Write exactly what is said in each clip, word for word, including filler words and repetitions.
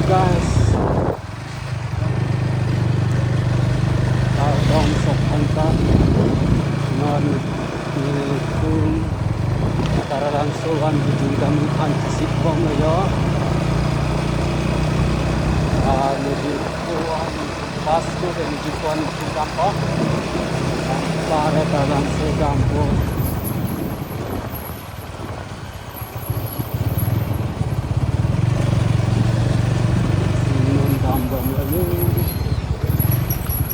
Guys, kardom sok anta, non nelitum Taralangso van kejui dam aphan chesik bomlo yo. Ah, nelitum van bus ko nelitum van kejui dampo. Pare Taralangso dampo. Simon dambom lagi.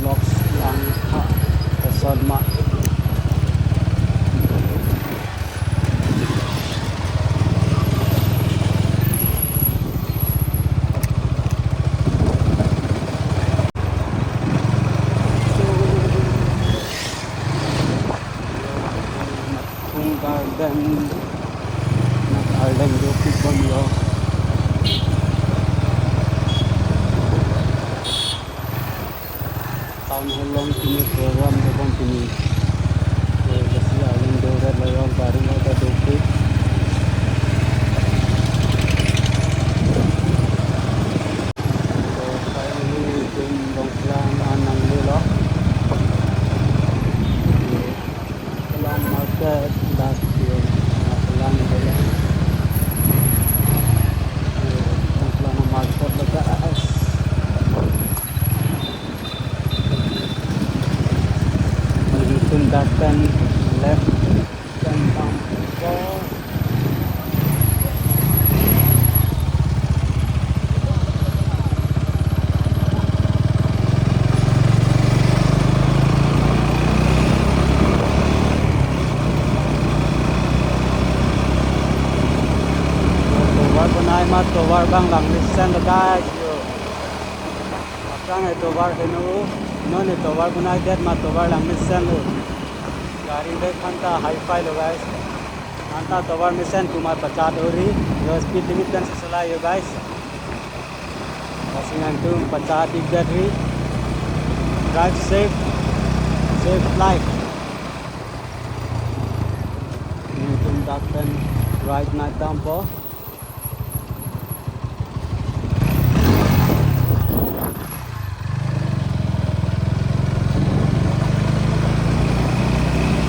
Loks Langkha, Kasarma. Thung garden, nak arleng do pik bomlo. Town hall along pini program do bom pini. So, lasi arleng do ret lo yo, gari lo ta dopik. So, finally, nelitum Dongplang an nanglelo. Dongplang market, dak yo, Dongplang dolang. Dongplang market lo, guys. Nelitum dak pen left pen dampo. Tovar bonai amat tovar abang langmesen lo, guys, yo. Aphrang etovar heno, non etovar bonaidet amat tovar langmesenlo. Gari bek aphanta high fi lo, guys. Anta tovar mesen atum apachat ori, yo speed limit pensi cholai yo, guys. Lasi nangtum pachat-ikdet ri. Drive safe, save life. Nelitum dak pen ride nangdampo.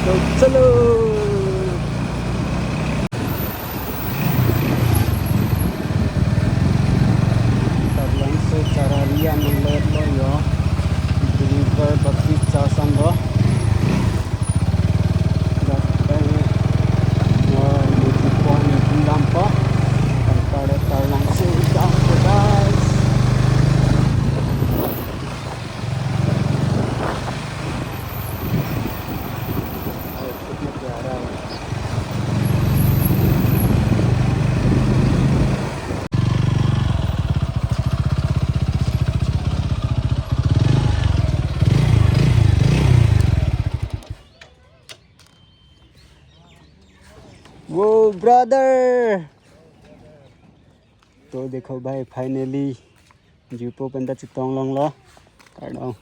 So, chalo. Taralangso Charali an nangletlo yo. Believer Baptist Church an lo. Dak pen, oh, nelitum pon nelitum dampo. Tar, tar, Taralangso dampo, guys. Wo, brother. To dekho bhai, finally Jirpo pen ta chetong longlo. Kardom.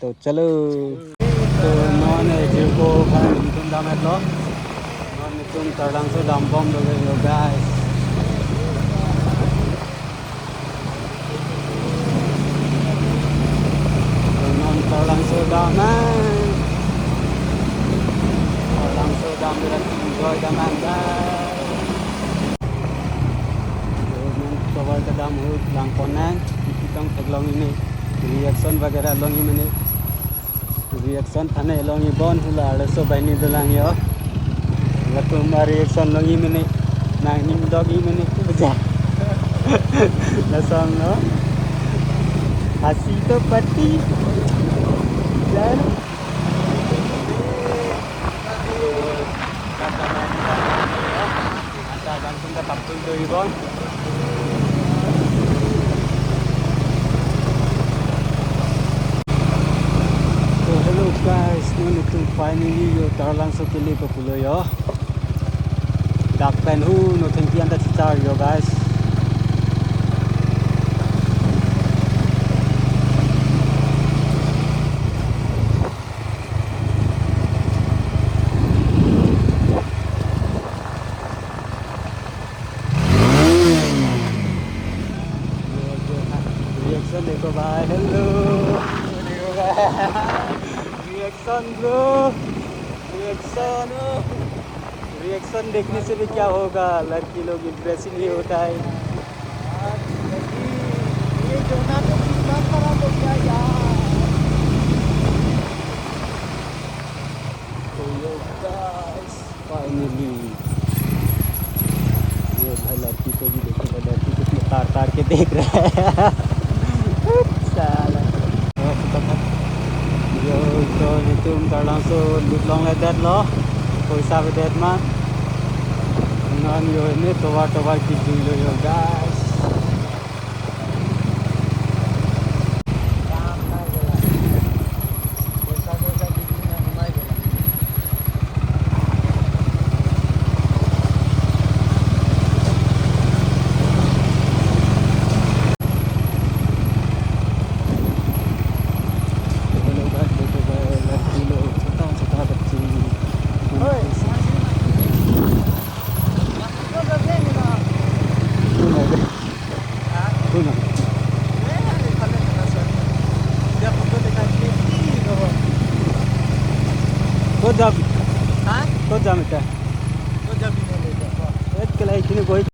To chalo. To non, eh, Jirpo aphan nelitum dam-etlo. Non nelitum Taralangso dambomlo yo, guys. Non Taralangso dam, eh. Taralangso dam, birat enjoy dam, guys. Tovar kedam ahut langpon nang, isi tong theklong ini, reaction wagera longji mene. Reaction thane longji bon hula arloso banghini dolang yo. Latum a-reaction longji mene. Nangning dogji mene. Beja. Lason lo. Hasi to pati. Dan. Anta abang tum ta kaptul do ibon. So hello guys, non nelitum finally yo Taralangso kele papulo yo. Dak pen hu no thengpi anta chichar yo guys. तो भाई, hello. Reaction bro, reaction. Reaction देखने से भी क्या होगा, लड़की लोग इम्प्रेस ही नहीं होता है। ये जोना तो कितना खराब हो गया यार। तो ये गाइस, फाइनली ये भाई लड़की को भी देखो, लड़की कितने तार तार के देख रहा है। Salah. Yo, so, nelitum karlangso lut longledet lo. Poisa avedet ma. Non yo, ne tovar tovar kejui lo yo, guys. Kota jam. Ha? Kota jam ita. Kota jam ini. Et kelai kini koi.